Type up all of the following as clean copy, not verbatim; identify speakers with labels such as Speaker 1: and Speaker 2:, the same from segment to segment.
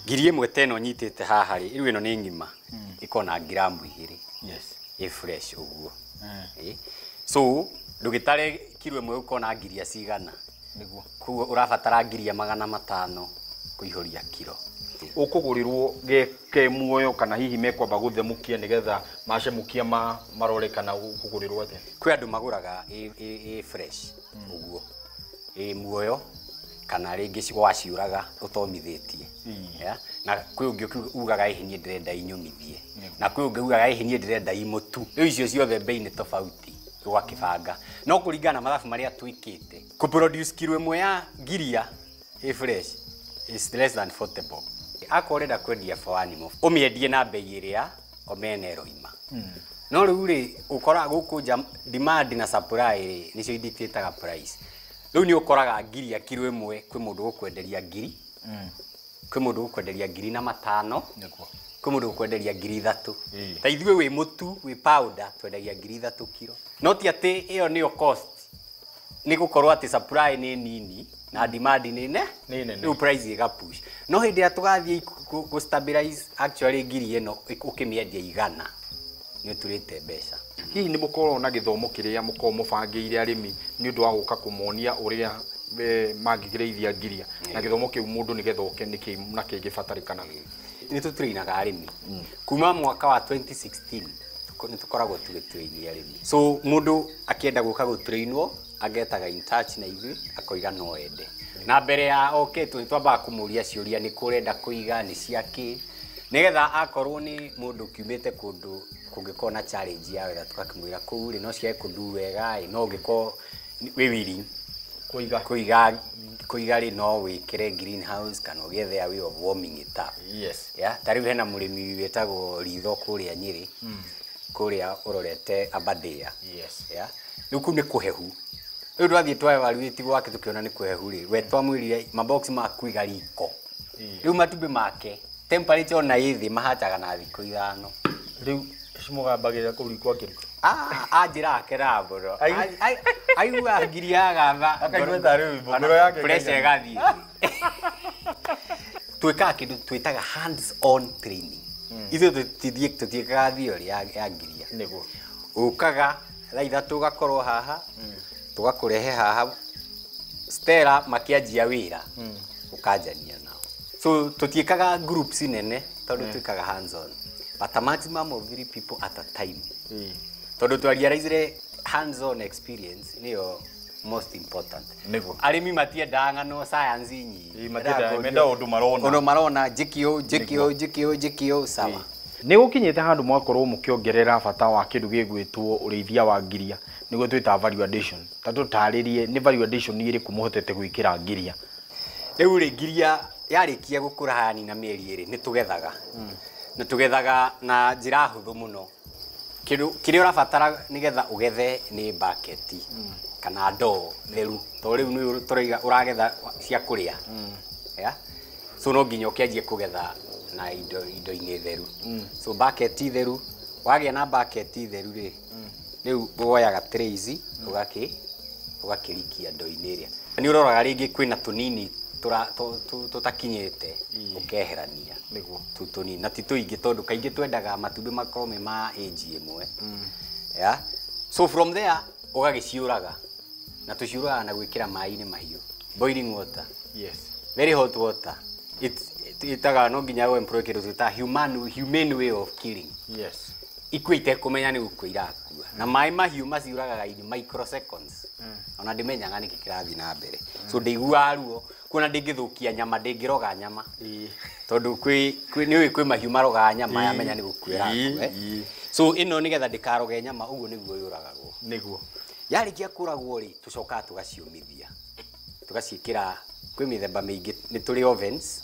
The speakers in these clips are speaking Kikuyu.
Speaker 1: Ngiri ĩmwe ta ĩno nyitĩte haha rĩ, rĩu ĩno nĩ ng'ima, ĩkoragwo na ngiramu 2.
Speaker 2: Yes.
Speaker 1: Ĩ fresh ũguo. Ĩ. So ndũgĩtare kiro ĩmwe ũkorwo na ngiria cigana.
Speaker 2: Nĩguo.
Speaker 1: Koguo ũrabatara ngiria 500 kũihũria kiro.
Speaker 2: Ũkũgũrĩrwo ge ke muoyo kana hihi mekwamba gũthemũkia nĩgetha macemũkia marore kana ũkũgũrĩrwo atĩa?
Speaker 1: Kwĩ andũ magũraga ĩ fresh ũguo, ĩ muoyo, kana rĩngĩ waciũraga ũtomithĩtie. Yeah? Na kwĩ ũngĩ ugaga ĩhĩ niĩ ndĩrenda inyũmithie, na kwĩ ũngĩ ugaga ĩhĩ niĩ ndĩrenda imũtu. Rĩu icio ciothe bei nĩ tofauti, ũgakĩbanga no kũringana na mathabu marĩa twĩkĩte. Kũ produce kiro ĩmwe ya ngiria ĩ fresh is less than 40 bob. Akorwo ũrenda kwendia for animal, ũmĩendie na bei ĩrĩa omena ĩroima. No rĩu rĩ, ũkoraga gũkũ nja demand na supply rĩ, nĩcio indicataga price. Rĩu nĩ ũkoraga ngiria kiro ĩmwe kwĩ mũndũ ũkwenderia ngiri, kwĩ mũndũ ũkwenderia 5,000,
Speaker 2: Nĩguo.
Speaker 1: kwĩ mũndũ ũkwenderia 3,000. Ta ithuĩ wĩ mũtu, wĩ powder, twendagia 3,000 kiro. No ti atĩ ĩyo nĩyo cost, nĩ gũkorwo atĩ supply nĩ nini na demand nĩ
Speaker 2: Nĩ nene.
Speaker 1: Rĩu price ĩga push. No hĩndĩ ĩrĩa tũgathiĩ kũ stabilize actually ngiri ĩno ũkĩmĩendia 100 nĩ ũturĩte mbeca.
Speaker 2: Hihi nĩ mũkoragwo na gĩthomo kĩrĩa mũkoragwo mũbangĩire arĩmi nĩ ũndũ wa gũka kũmonia ũrĩa mangĩkĩrĩithia ngiria, na gĩthomo kĩu mũndũ nĩgetha oke nĩkĩ na kĩngĩbatarĩkana?
Speaker 1: Nĩ tũtrainaga arĩmi kuma mwaka wa 2016, nĩ tũkoragwo tũgĩtraini arĩmi. So mũndũ akĩenda gũka gũtrainwo agetaga in touch na ithuĩ akoiga no ende. Na mbere ya okĩtwo nĩ twambaga kũmũria ciũria, nĩ kũ ũrenda kũiga, nĩ cia kĩ, nĩgetha akorwo nĩ mũndũ kiumĩte kũndũ kũngĩkorwo na challenge ya wether, tũgakĩmwĩra kũu rĩ no ciage kũndu wega ĩ, no ũngĩkorwo wĩ willing
Speaker 2: Kũiga.
Speaker 1: Kũiga rĩ, no wĩkĩre greenhouse kana ũgĩethe a way of warming it up.
Speaker 2: Yes.
Speaker 1: Yeah, ta rĩu hena mũrĩmi wĩtagwo Ritho kũrĩa Nyĩrĩ, kũrĩa ũrorete Aberdare.
Speaker 2: Yes.
Speaker 1: Yeah. Rĩu kũu nĩ kũhehu. Rĩu twathiĩ twa evaluate gwake tũkĩona nĩ kũhehu rĩ, we twamwĩrire mabox ma kũiga riko. Rĩu matumbĩ make temperature ona ĩ thĩ mahacaga na thikũ 5.
Speaker 2: Rĩu cimũgambagĩrĩra kũu riko akĩruta.
Speaker 1: Anjĩra akeraga mũno. Aiguaga ngiri yagamba.
Speaker 2: Akaigua tarĩ rwĩmbo, ngoro yake
Speaker 1: pressure
Speaker 2: ĩkaigana.
Speaker 1: ĩgathiĩ. Twĩkaga kĩndũ twĩtaga hands on training. Ithuĩ tũtiĩkaga theory ya ngiria.
Speaker 2: Nĩguo.
Speaker 1: Ũkaga thaa 3 ũgakorwo haha, tũgakũrehe haha Stella makĩanjia wĩra, ũkanjania nao. So tũtiĩkaga groups nene tondũ twĩkaga hands on, but a maximum of 3 people at a time. Tondũ twa-realize hands on experience nĩyo most important.
Speaker 2: Nĩguo.
Speaker 1: Arĩmi matiendaga ng'ano science nyingĩ.
Speaker 2: Ĩĩ, matiendaga, mendaga ũndũ marona.
Speaker 1: Ũndũ marona, njĩke ũũ, njĩke ũũ, njĩke ũũ, njĩke ũũ, sawa.
Speaker 2: Nĩ gũkinyĩte handũ mwakorwo mũkĩongerera bata wa kĩndũ gĩgwĩtwo ũrĩithia wa ngiria, nĩguo twĩtaga value addition. Ta tũtarĩrie nĩ value addition ĩrĩkũ mũhotete gwĩkĩra ngiria?
Speaker 1: Rĩu rĩ, ngiria yarĩkia gũkũra hani na mĩeri ĩrĩ, nĩ tũgethaga. Na tũgethaga na njĩra hũthũ mũno. Kĩndũ kĩrĩa ũrabatara nĩgetha ũgethe nĩ bucket kana ndoo theru, tondũ rĩu nĩ tũraiga ũragetha cia kũrĩa. Yeah? So no nginya ũkĩanjie kũgetha na indo-inĩ theru. So bucket theru, wagĩa na bucket theru rĩ, rĩu woyaga tray ici, ũgakĩrikia ndoo-inĩ ĩrĩa. Nĩ ũroraga rĩngĩ kwĩna tũnini tũtakinyĩte, ũkeherania.
Speaker 2: Nĩguo.
Speaker 1: Tũu tũnini, na ti tũingĩ tondũ kaingĩ twendaga matumbĩ makorwo me ma age ĩmwe. Yeah? So from there, ũgagĩciũraga. Na tũciũragaga na gwĩkĩra maĩ-inĩ mahiũ. Boiling water.
Speaker 2: Yes.
Speaker 1: Very hot water. Ĩtaga no nginya ũ employ kĩndũ twĩtaga humane way of killing.
Speaker 2: Yes.
Speaker 1: Ikue itekũmenya nĩ gũkua irakua. Na maĩ mahiũ maciũragaga in microseconds. Ona ndimenyaga nĩkĩ kĩrathiĩ na mbere. So ndĩiguaga ruo, kuona ndĩngĩthũkia nyama, ndĩngĩroga nyama. Tondũ nĩũĩ kwĩ mahiũ marogaga nyama, yamenya nĩ gũkua ĩrakua, eh? So ĩno nĩgetha ndĩkaroge nyama, ũguo nĩguo yũragagwo.
Speaker 2: Nĩguo.
Speaker 1: Yarĩkia kũragwo rĩ, tũcokaga tũgaciũmithia. Tũgaciĩkĩra, kwĩ mĩthemba mĩingĩ, nĩ tũrĩ ovens,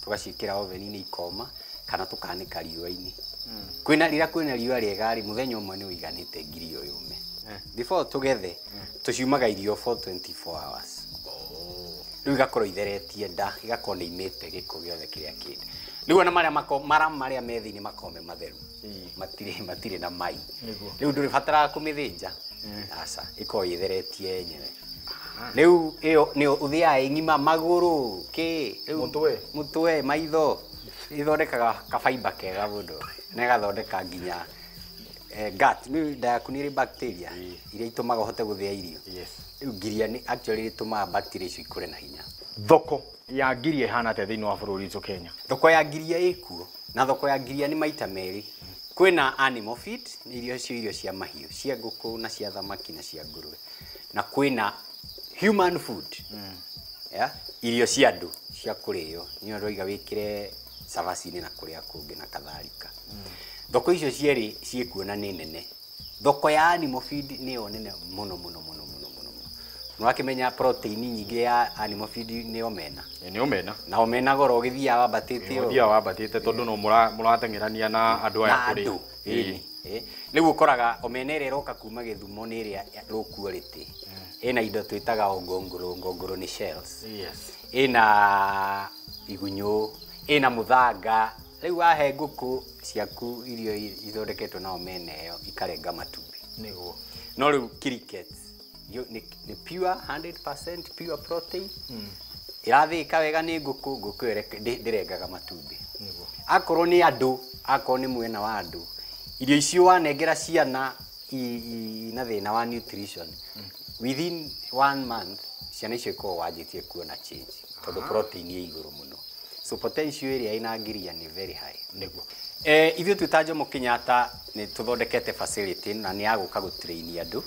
Speaker 1: tũgaciĩkĩra oven-inĩ ikoma, kana tũkanĩka riũa-inĩ. Kwĩna, rĩrĩa kwĩna riũa rĩega rĩ, mũthenya ũmwe nĩ ũiganĩte ngiri ĩyo yũme. Before tũgethe, tũciumaga irio for 24 hours. Rĩu igakorwo itheretie nda, igakorwo nĩ imĩte gĩko gĩothe kĩrĩa kĩndĩ. Rĩu ona marĩa mara marĩa me thĩinĩ makorwo me matheru. Matirĩ na mai.
Speaker 2: Nĩguo.
Speaker 1: Rĩu ndũrĩbataraga kũmĩthĩnja. Aca, ĩkorwo ĩtheretie yenyewe. Rĩu ĩyo nĩyo ũthĩaga ĩng'ima magũrũ kĩ rĩu
Speaker 2: Mũtwe.
Speaker 1: Mũtwe maitho ĩthondekaga kabaimba kega mũno na ĩgathondeka nginya gut nĩ nda yaku nĩ ĩrĩ bacteria iria itũmaga ũhote gũthĩa irio.
Speaker 2: Yes.
Speaker 1: Rĩu ngiria nĩ actually ĩtũmaga bacteria icio ikũre na hinya.
Speaker 2: Thoko ya ngiria ĩhana atĩa thĩinĩ wa bũrũri witũ Kenya?
Speaker 1: Thoko ya ngiria ĩkuo na thoko ya ngiria nĩ maita merĩ. Kwĩna animal feed, nĩ irio cio irio cia mahiũ, cia ngũkũ na cia thamaki na cia ngũrũwe. Na kwĩna human food. Yeah? Irio cia andũ cia kũrĩo. Nĩyo ndĩroiga wĩkĩre cabaci-inĩ na kũrĩa kũngĩ na kadhalika. Thoko icio cierĩ ciĩkuo na nĩ nene. Thoko ya animal feed nĩyo nene mũno mũno mũno mũno mũno mũno. Nĩwakĩmenya protein nyingĩ ya animal feed nĩ omena.
Speaker 2: Nĩ omena.
Speaker 1: Na omena goro ũgĩthiaga wambatĩte ũũ.
Speaker 2: Ũthiaga wambatĩte tondũ no mũrateng'erania na andũ aya
Speaker 1: na
Speaker 2: kũrĩ.
Speaker 1: andũ. Ĩni. Rĩu ũkoraga omena ĩrĩa ĩroka kuma Gĩthumo nĩ ĩrĩa low quality. Ĩna indo twĩtaga ngongoro, ngongoro nĩ shells.
Speaker 2: Yes.
Speaker 1: Ĩna igunyũ, ĩna mũthanga. Rĩu wahe ngũkũ ciaku irio ithondeketwo na omena ĩyo ikarenga matumbĩ.
Speaker 2: Nĩguo.
Speaker 1: No rĩu crickets nĩ pure 100% pure protein. Ĩrathĩĩka wega nĩ ngũkũ, ngũkũ ĩyo ndĩrengaga matumbĩ.
Speaker 2: Nĩguo.
Speaker 1: Akorwo nĩ andũ, akorwo nĩ mwena wa andũ, irio icio wanengera ciana ina thĩna wa nutrition, within 1 month ciana icio ikoragwo wanjĩtie kuona change tondũ protein ĩ igũrũ mũno. So potential ĩrĩa ĩna ngiria nĩ very high.
Speaker 2: Nĩguo.
Speaker 1: Ithuĩ twĩ ta Jomo Kenyatta nĩ tũthondekete facility na nĩ ya gũka gũtrain andũ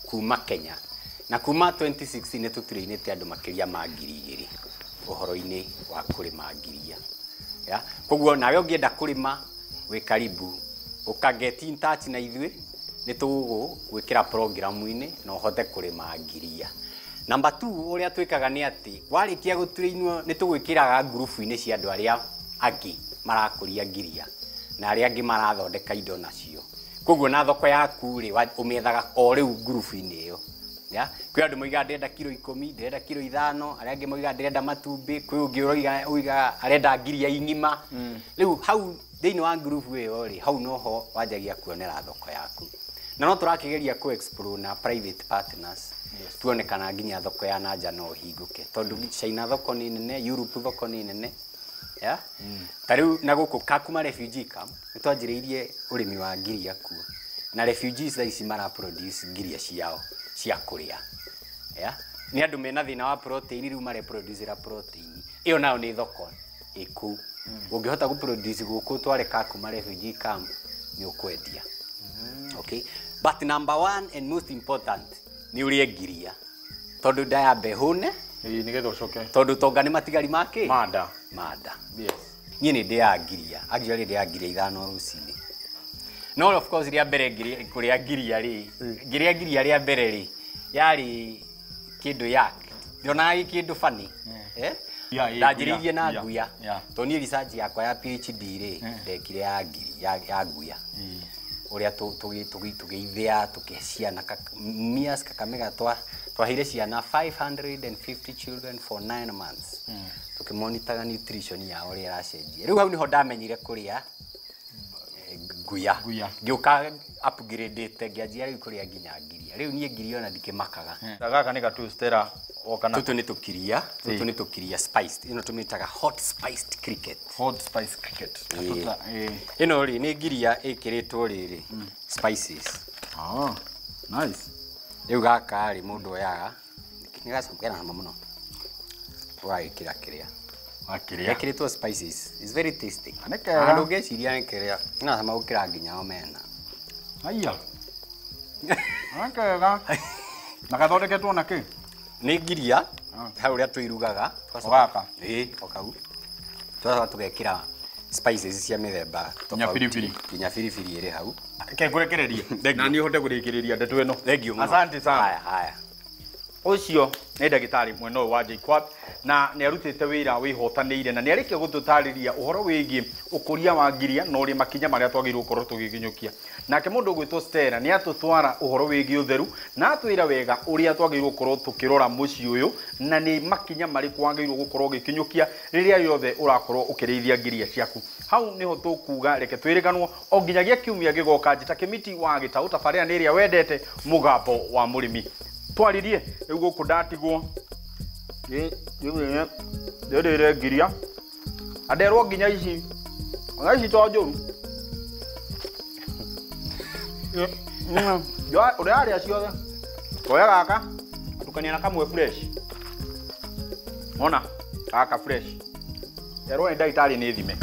Speaker 1: kuma Kenya. Na kuma 2016 nĩ tũtrainĩte andũ makĩria ma 2,000 ũhoro-inĩ wa kũrĩma ngiria. Ya? Koguo nawe ũngĩenda kũrĩma wĩ karibu, ũka get in touch na ithuĩ, nĩ tũgũgwĩkĩra programu-inĩ na ũhote kũrĩma ngiria. Number 2, ũrĩa twĩkaga nĩ atĩ warĩkia gũtrainwo nĩ tũgwĩkĩraga ngurubu-inĩ cia andũ arĩa angĩ marakũria ngiria na arĩa angĩ marathondeka indo nacio. Koguo na thoko yaku rĩ, ũmĩethaga o rĩu ngurubu-inĩ ĩyo. Ya? Kwĩ andũ moigaga ndĩrenda kiro 10, ndĩrenda kiro 5, arĩa angĩ moigaga ndĩrenda matumbĩ, kwĩ ũngĩ ũroiga arenda ngiria ing'ima. Rĩu hau thĩinĩ wa ngurubu ĩyo rĩ, hau noho wanjagia kuonera thoko yaku. Na no tũrakĩgeria kũ explore na private partners.
Speaker 2: Yes.
Speaker 1: Tuone kana nginya thoko ya na nja no ĩhingũke. Tondũ China thoko nĩ nene, Europe thoko nĩ nene. Ya? Ta rĩu na gũkũ Kakuma refugee camp, nĩ twanjĩrĩirie ũrĩmi wa ngiria kuo. Na refugees thaa ici mara produce ngiria ciao cia kũrĩa. Ya? Nĩ andũ mena thĩna wa protein rĩu mare producera protein. Ĩyo nayo nĩ thoko ĩkũu. Ũngĩhota gũ produce gũkũ ũtware Kakuma refugee camp nĩ ũkwendia. Okay? But number 1 and most important nĩ ũrĩe ngiria. Tondũ nda ya mbehũne,
Speaker 2: Ĩĩ, nĩgetha ũcoke.
Speaker 1: Tondũ tonga nĩ matigari ma kĩ?
Speaker 2: Manda.
Speaker 1: Manda.
Speaker 2: Yes.
Speaker 1: Niĩ nĩ ndĩaga ngiria. Actually ndĩaga ngiria 5 rũcinĩ. No of course rĩa mbere kũrĩa ngiria rĩ, ngĩrĩa ngiria rĩa mbere rĩ, yarĩ kĩndũ yak. Ndionaga gĩ kĩndũ funny. Ndanjĩrĩirie na nguya. Tondũ niĩ research yakwa ya PhD rĩ, ndekire ya ngiri, ya nguya. Ũrĩa tũgĩithĩa, tũkĩhe ciana Mumias Kakamega twaheire ciana 550 children for 9 months. Tũkĩmonitaga nutrition yao ũrĩa ĩracenjia. Rĩu hau nĩho ndamenyire kũrĩa nguya.
Speaker 2: Nguya.
Speaker 1: Ngĩũka upgradĩte, ngĩanjia rĩu kũrĩa nginya ngiria. Rĩu niĩ ngiria ona ndikĩmakaga.
Speaker 2: Gaka nĩ gatu Stella oka na
Speaker 1: Tũtũ nĩ tũkiria, tũtũ nĩ tũkiria spiced. Ĩno tũmĩtaga hot spiced cricket.
Speaker 2: Hot spiced cricket.
Speaker 1: Ĩĩ.
Speaker 2: Ĩĩ.
Speaker 1: Ĩno rĩ nĩ ngiria ĩkĩrĩtwo rĩrĩ spices.
Speaker 2: Nice.
Speaker 1: Rĩu gaka rĩ mũndũ oyaga, nĩ gacama kena cama mũno. Ũgagĩkĩra kĩrĩa.
Speaker 2: Wakĩrĩa.
Speaker 1: Gekĩrĩtwo spices. It's very tasty.
Speaker 2: Nĩ kega.
Speaker 1: Andũ ũngĩciria nĩ kĩrĩa. Kena cama gũkĩra nginya omena.
Speaker 2: Haiya. Nĩ kega. Na gathondeketwo na kĩ?
Speaker 1: Nĩ ngiria, hau ũrĩa tũirugaga.
Speaker 2: O gaka?
Speaker 1: Ĩĩ, o kau. Tũgacoka tũgekĩra spices cia mĩthemba
Speaker 2: Nginya
Speaker 1: tofauti.
Speaker 2: biribiri.
Speaker 1: Nginya biribiri ĩrĩ hau.
Speaker 2: Ke ngũrekererie.
Speaker 1: Thank you.
Speaker 2: Na niĩ hote kũrĩkĩrĩria ndeto ĩno.
Speaker 1: Thank you mũno.
Speaker 2: Asante sana.
Speaker 1: Haya, haya.
Speaker 2: Ũcio nĩ ndagĩtarĩ mwena ũyũ wa JKUAT na nĩ arutĩte wĩra wĩhotanĩire na nĩ arĩkia gũtũtarĩria ũhoro wĩgiĩ ũkũria wa ngiria na ũrĩa makinya marĩa twagĩrĩirwo gũkorwo tũgĩkinyũkia. Nake mũndũ ũgwĩtwo Stella nĩ atũtwara ũhoro wĩgiĩ ũtheru na atwĩra wega ũrĩa twagĩrĩirwo gũkorwo tũkĩrora mũciĩ ũyũ na nĩ makinya marĩkũ wagĩrĩirwo gũkorwo ũgĩkinyũkia rĩrĩa rĩothe ũrakorwo ũkĩrĩithia ngiria ciaku. Hau nĩho tũkuga reke twĩrĩganwo o nginyagia kiumia gĩgoka. Njĩta Kĩmiti wa Gĩtaũ, tabarĩra nĩ ĩrĩa wendete, mũgambo wa mũrĩmi. Twaririe rĩu gũkũ ndatigwo ndĩrĩre ngiria anderwo nginya ici ona ici to njũru. Ũrĩa arĩa ciothe oya gaka atukania na kamwe fresh ona gaka fresh erwo nĩ ndagĩtarĩ nĩ thime.